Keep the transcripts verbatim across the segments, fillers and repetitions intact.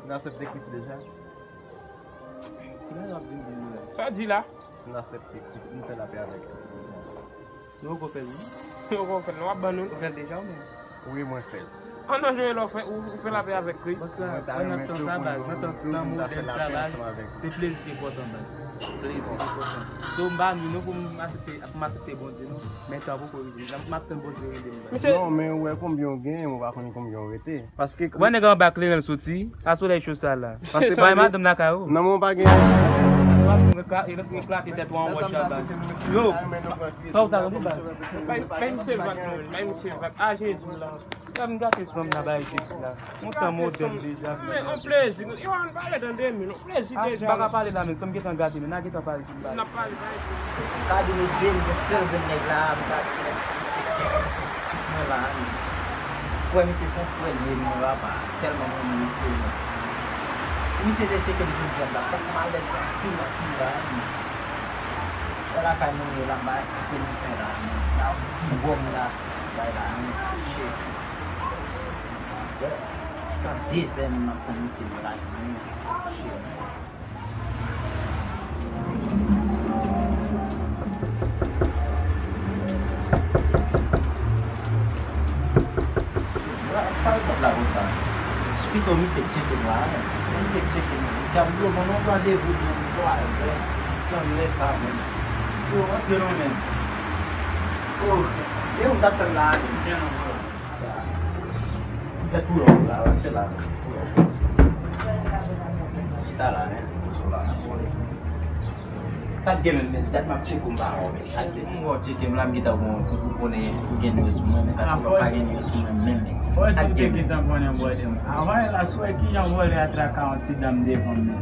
N aksepte Kris deja. Kilè w ap vin di nou la? Sa w di la? N aksepte Kris, n fè lapè avèk Kris deja. Nou poko fè l, non? Nou poko fè l, non, w ap ban nou l. Ou fè l deja ou menm? Wi, mwen fè l. An nan jwe lè w fè, ou, ou fè lapè avèk Kris. Bòs la, mwen ta pran nan renmen tan tou sa, pou baz, nou, nan tan, nou, tan nou ta fè modèn sa, lapè baz. Ansanm avèk Kris. Se plezi ki enpòtan, baz. Plezi ki enpòtan. So, m pa vin non pou m aksepte, pou m aksepte Bondye, non. Men tan poko rive. M ap tann Bondye rele m, baz. Mesye. Non, men ou wè konbyen w genyen, ou pa konn konbyen w rete. Paske. Ou wè nèg anba kleren l soti, a solèy cho sa la. Paske bay madanm lakay ou. Non, men ou pa gen. Ou ap eklate tèt ou an wòch la, baz. Yo, sa ou ta rele, baz? Bay, bay misye vag, man. Bay misye vag. A Jezi la. Sa m gate fanm nan bay Jezi la. Yon tan modèn deja. Men, on plezi. Yo, ann pale tande, men, on plezi deja. A, m pa ka pale la, men, sa m gentan gate, men, n a gentan pale. N ap pale, bay Jezi. M ka di mesye, m gen sèl grenn nèg la, m ka di nèg, se kèk, se tout mwen la, men. Frè misye se yon frè l ye, mwen papa. Tèlman mwen renmen misye, men. Si misye te tcheke m jodi a, m t ap santi m alèz anpil, anpil la, men. Wè lakay moun yo la, m pa kote m fè la, men. La, ki bò m la, bay la, men. Shit. Wè, tan de zè m ap tann misye nan lajounen, men. Shit. Pale kòb la konsa. Pito misye k tcheke m la, men. Misye k tcheke m. Misye ap bloke m yon randevou pou twa zè. Tann lè sa, men. Yo, antre non, men. Oh, e ou t ap tann la, men. Fè tou lòt la, se la. Chita la, men. Sa k gen menm, men, dat m ap tcheke w, m pa wè w, men. Sa k gen? M wè w tcheke m la, m gentan konnen, ou konnen ou gen news pou mwen, men, paske ou pa gen news pou mwen menm, men. Sa k gen? Gentan konnen, brother. Avan la, si w wè kijan vòlè a traka yon ti dam devan m, men.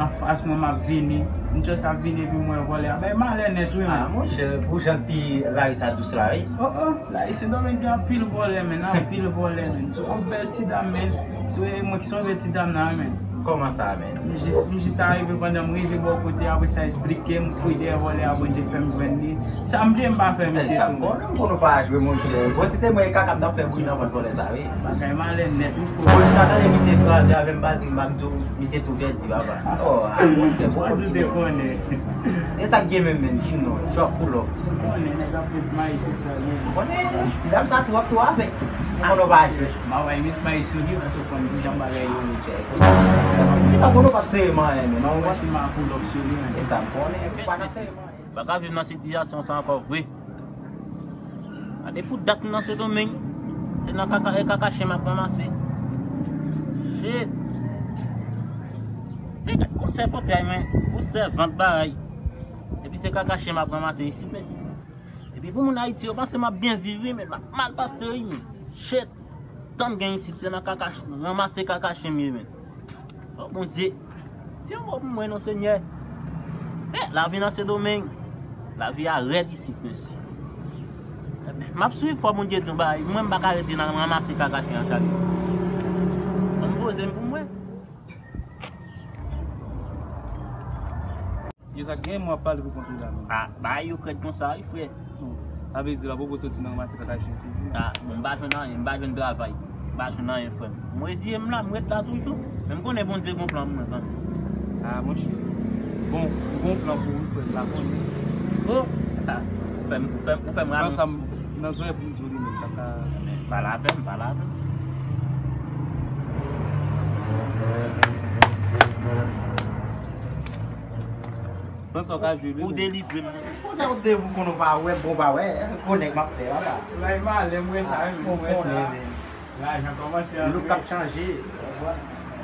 Anfas mwen, m ap vini. M just ap vini, epi m wè vòlè a bay malè nèt, wi, men. Ah, monchè, pou jan ti Larisa dous la, wi. Oh, oh. La, isit Sendomeng gen anpil vòlè, men, anpil vòlè, men. Se yon bèl ti dam, men. Se mwen ki sove ti dam nan, men. Kòman sa, men? M jis, m jis arive, pandan m rive bò kote, apre sa esplike m, kouri dèyè vòlè a, Bondye fè m jwenn li. Sa m vle, m pa fè misye tou. Sa m konnen, m konnen w pa jwe, monchè. Bon, si te mwen, e kaka m t ap fè bri nan vant vòlè sa, wi. Bagay malè nèt, wi, fò. Bon, si w ta tande misye kraze avè m, baz, m ap di w, misye tou pèdi, papa. Oh, a, monchè, bon, ou te konnen. E sa k gen menm, men, di m non, chòk pou lòk. Ou konnen nèg ap met mayi sou sèl, men. Ou konnen, ti dam sa tou ap tou avèk. Ou konnen w pa jwe. M a wè met mayi sou li, paske ou konn kijan bagay yo ye. Kisa konnen w p ap sere m anyen, men. Ou wè si m a pull up sou li, men. E sa m konnen, ou pa nan sere m anyen. Pa ka viv nan sitiyasyon sa ankò vre. Gade pou dat m nan Sendomeng. Se nan kaka, e kaka chen m ap ranmase. Shit. Te gade gwosè pòtay, men. Gwosè vant bagay. Epi se kaka chen m ap ranmase isit, mesye. Epi pou moun Ayiti yo panse m ap byen viv, wi, men m ap mal pase, wi, men. Shit. Tan m gen isit, se nan kaka ch-, ranmase kaka chen m ye, men. Oh, Bondye. Di yon mo pou mwen, non, Senyè. Men, lavi nan Sendomeng. Lavi a rèd isit, mesye. M ap swiv, fò Bondye di yon bagay. Mwen, m pa ka rete nan ranmase kaka chen an chak jou. Ban m poze m pou mwen. Yo, sa k gen, mwen ap pale pou kont ou la, men. Ah, bagay yo krèd konsa, wi, frè. Bon, sa vle di la poko soti nan ranmase kaka chen toujou, non? Ah, bon, m pa jwenn anyen, m pa jwenn travay. M pa jwenn anyen, frè m. M reziye m la, m ret la toujou. Men m konnen Bondye gon plan pou mwen, kanmenm. Ah, monchè. Bon, m gon plan pou ou, frè m, m pa konnen. Oh, ah, ou fè m, ou fè m, ou fè m ramen. Nan sa m, nan zòrèy pou m di w li menm, kaka. Pale avè m, pale avè m. Pran sa w ka jwe, ou delivre m. Kote w te pou konnen w pa wè, bon, pa wè, konnen k m ap fè, papa. Bay malè, m wè sa, wi, m wè sa. Lajan kòmanse antre. Look ap chanje.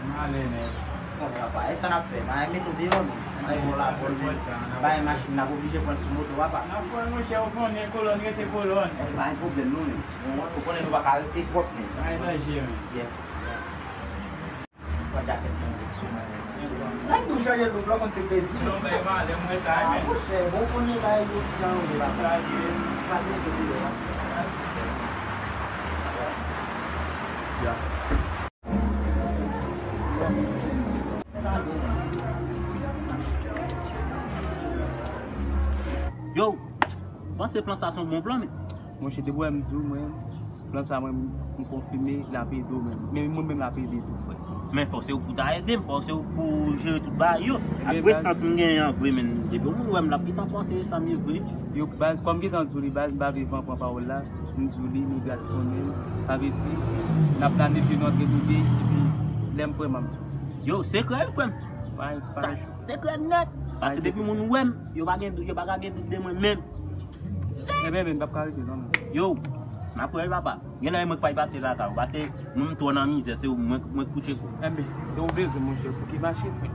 Malè nèt. Bon, papa, e sa n ap fè? Bay mete w deyò, non. Bay bon la, bon, bay machin, n ap oblije pran l sou moto, papa. N ap pran l, monchè, ou konnen kolòn rete kolòn. E pa yon pwoblèm, non, men. Bon, ou konnen nou pa ka rete twòp, men. Pa gen danje, men. Yeah. Pran djakèt mwen, sou mwen, men. Lè nou chanje look la, konn se plezi. Non, bay malè, m wè sa, men. Ah, monchè, bon, konnen bagay yo jan yo ye la. Sa ye. Pa gen de la. Ya. Yo, panse plan sa se yon bon plan, men. Monchè, depi w wè m di w, mwen, plan sa, mwen, m konfime, l ap ede w menm. Men mwen menm, l ap ede tou, frè. Men fò se ou pou ta ede m, fò se ou pou jere tout bagay yo. Ak prestans m genyen an vre, men depi yon moun wè m, l ap gentan panse sa m ye vre. Yo, baz, kòm gentan di w li, baz, m pa vle van pran pawòl la, m di w li, nèg la t konnen l. Sa vle di, n ap planifye nou antre nou de, epi lè m pran m ap di w. Yo, sekrè wi, frè m. Sekrè nèt. Paske depi moun wè m, yo pa gen, yo pa ka gen dout de mwen menm. Ebyen, men, m p ap ka rete non, men. Yo, n ap wè wi, papa. Genlè e mwen k pral pase lakay ou, paske nou m twò nan mizè, se ou mwen, mwen k pou tcheke w. Enben, lè w bezwen, monchè, pou ki mache, frè?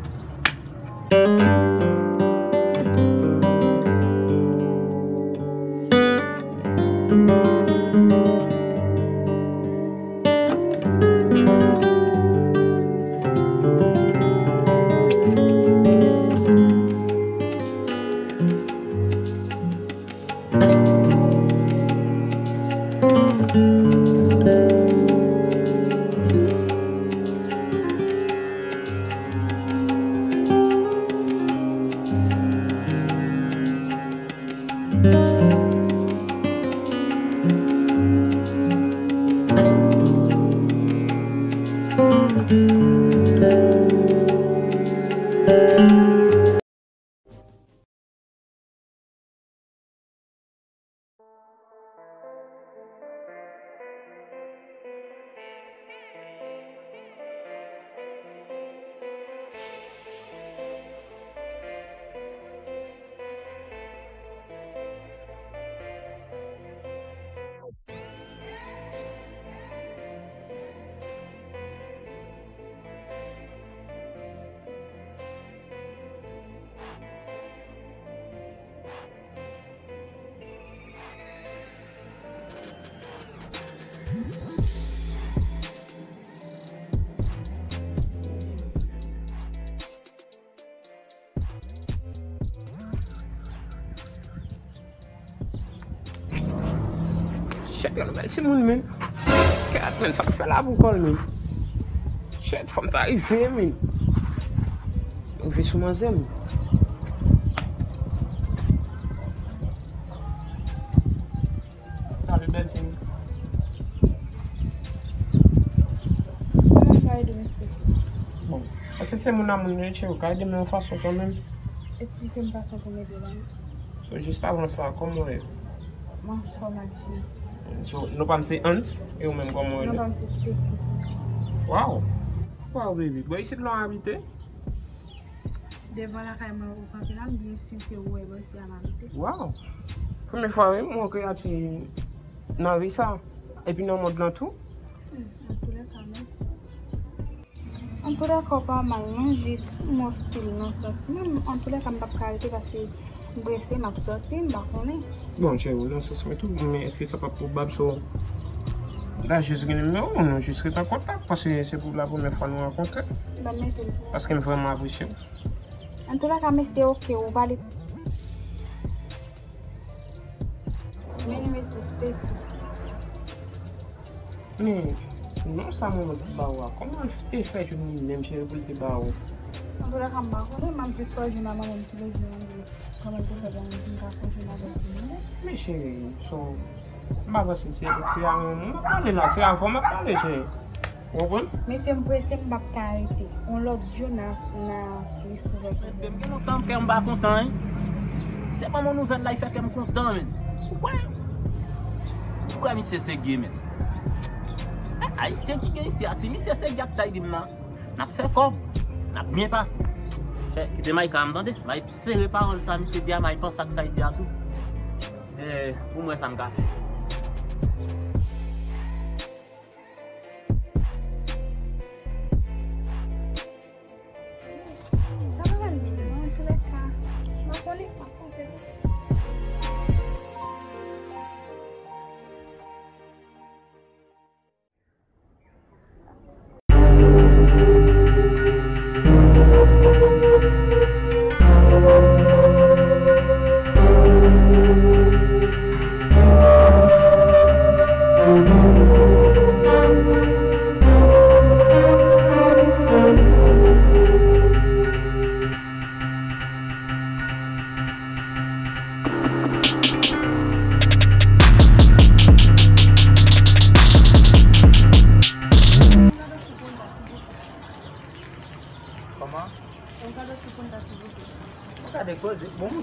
Shit, yon bèl timoun, men. Kèt, men, sa k fè la pou kò l, men. Shit, fò m ta rive, men. Rive sou manzè m. Salut, bèl timoun. Kòman sa ye, domestik? Bon, èske se moun a moun yo, cheri, ou ka ede m yon fason kanmenm? Esplike m fason pou m ede w la. So, jis avan sa, kòman w ye? M anfòm ak Jezi. So, non pa m se Hans, e ou menm kòman w rele? Non pa m se Stacy. Wow! Wow, baby. Bò isit la w abite? Devan lakay mwen ou kanpe la, m byen si ke ou wè bò isi a m abite. Wow! Premye fwa wi m wè yon kreyati nan vi sa, epi nan mond lan tou. Hmm, antoulèka, mèsi. Antoulèka, ou pa mal non, jis m ostil nan sans mwen. Antoulèka, m p ap ka rete paske m prese, m ap sòti, m pa konnen. Bon, cheri, ou nan sans mwen tou, men èske sa p ap pwobab, so, la jis gen nimewo w, nou jis ret an kontak, paske se pou la premyè fwa nou rankontre. Ban m mete l pou ou. Paske m vrèman apresye w. Antoulèka, mesye, oke, ou pale. Men mesye, Stacy. Men, non sa mwen mèt ba ou a, kòman l te fè jwenn li menm cheri pou l te ba ou? Antoulèka, m pa konnen, m ap jis fè w jwenn a manman m sou bezwen an. Kòman l te fè ba mwen pou m ka fè w jwenn avè l pou mwen menm? Men cheri, so, m pa panse se, se a manman m ap pale la, se avè w m ap pale, cheri. Ou konprann? Mesye, m prese, m p ap ka rete. Yon lòt jou, n a, n a restoure. Mesye, m gen lontan kè m pa kontan, wi. Se pa yon nouvèl la, li fè kè m kontan, men. Ou kwè? Ou kwè misye serye, men? E, Ayisyen ki gen isi a, si misye serye ak sa l di m nan, n ap fè kòb, n ap byen pase. Chè, kite m al kalm, tande. M al sere pawòl sa misye di a, m al panse ak sa l di a tou. E, pou m wè sa m ka fè. Sa pa mal menm non, antoulèka, m ap konnen, m ap panse.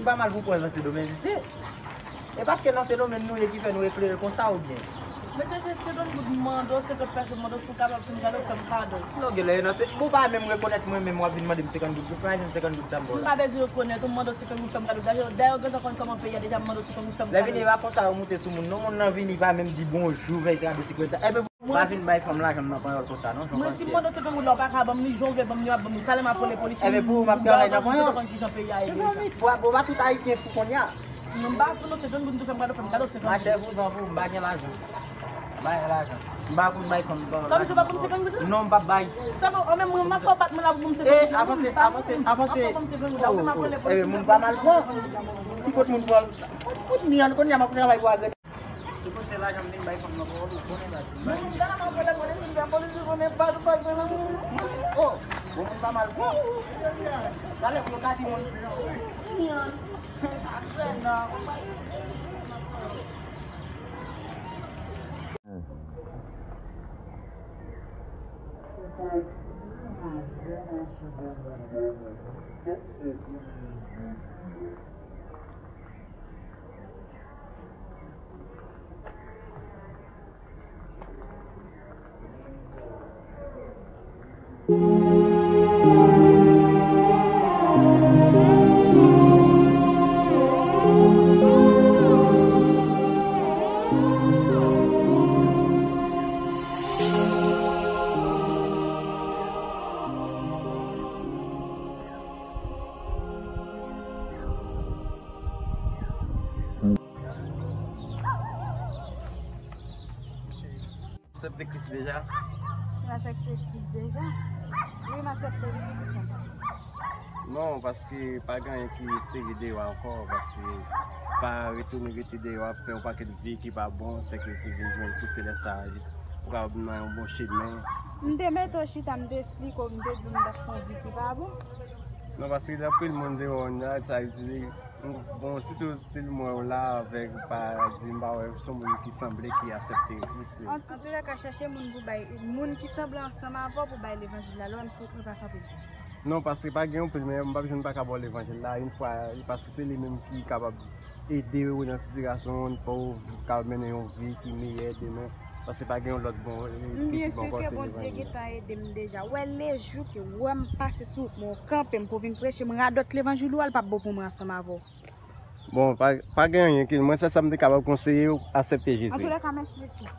Pa mal pou pran nan Sendomeng isi. E paske nan Sendomeng nou ye ki fè nou eklere konsa oubyen? Mesye, se Sendomeng pou mande w senkant pèsòn, mande w si w kapab fin gade w fè m kado. Non, genlè nan se, bon, pa menm rekonèt mwen menm w ap vin mande m senkant goud. Ou pa vin senkant goud sa m ba w la. M pa bezwen rekonèt ou, m mande w senkant goud fè m kado. Dayè, ou gentan konn kòman peyi a deja, m mande w senkant goud fè m kado. Lè vini e pa konsa yo moute sou moun non, moun nan vini pa menm di bonjou, fè se kado senkant. Enben, pa vin bay fanm lajan m nan panyòl konsa non, Jean Franciel. Mwen si m mande w senkant goud la, ou pa ka ban m li, jan w vle ban m li, w ap ban m li. Talè m ap rele polis. Enben, pou ou m ap travay nan panyòl. Mezanmi, bon, bon, ba tout ayisyen fou kounye a. Non, m pa fou non, se John Good tou fè m kado, fè m kado senkant goud. Machè, vouzan pou ou, m pa gen lajan. M pa gen lajan. M pa konn bay fanm, m pa bay fanm. Sa vle di ou pa konn senkant goud la? Non, m p ap bay. Sa bon, o, men mwen, m ap fè w bat mwen la pou m senkant goud la. Eh, avanse, avanse, avanse. Avanse pou m senkant goud la, ou m ap rele polis. Eh, moun pa mal pran. Ki kot moun pran? Kounye a, kounye a, m ap travay pou agrenan. Se kote lajan m vin bay fanm nan pawòl, ou konnen sa. Moun sa m ap rele polis, m fè polis, ou konnen pa tou pa gen nan moun. Oh, bon, moun pa mal pran. Talè pou yo ka di moun. Aksepte Kris deja? Ou aksepte Kris deja? Wi, m aksepte li, wi, Kris. Non, paske pa gen anyen ki sere deyò ankò, paske pa retounen rete deyò ap fè yon pakèt vi ki pa bon, sèke si vin jwenn tou se lè sa a jis ou kapab nan yon bon chemen. M te mete w chita, m te esplike w, m te di w m t ap fè yon vi ki pa bon. Non, paske gen anpil moun deyò an la, sa vle di, bon, sitou si m wè w la avèk, pa di m pa wè, se yon moun ki sanble ki aksepte Kris li. An, antouka, chèche moun pou bay, moun ki sanble ansanm avè w pou bay levanjil la, lè w wè m sou wout mwen pa kanpe. Non, paske pa gen yon pil, men m p ap jwenn pa ka ba w levanjil la, yon fwa, paske se li menm ki kapab ede w nan sitiyasyon w, pou w ka mennen yon vi ki meyè demen, paske pa gen yon lòt bon, eh, ki pi bon pase levanjil la. M byen si ke Bondye gentan ede m deja. Wè lejou ke w wè m pase sou wout mwen, w kanpe m pou w vin preche m radòt levanjil ou a, l p ap bon pou mwen ansanm avè w. Bon, pa, pa gen anyen, Ken. Mwen, sèl sa m te kapab konseye w, aksepte Jezi. Antoulèka, mèsi, mèsi.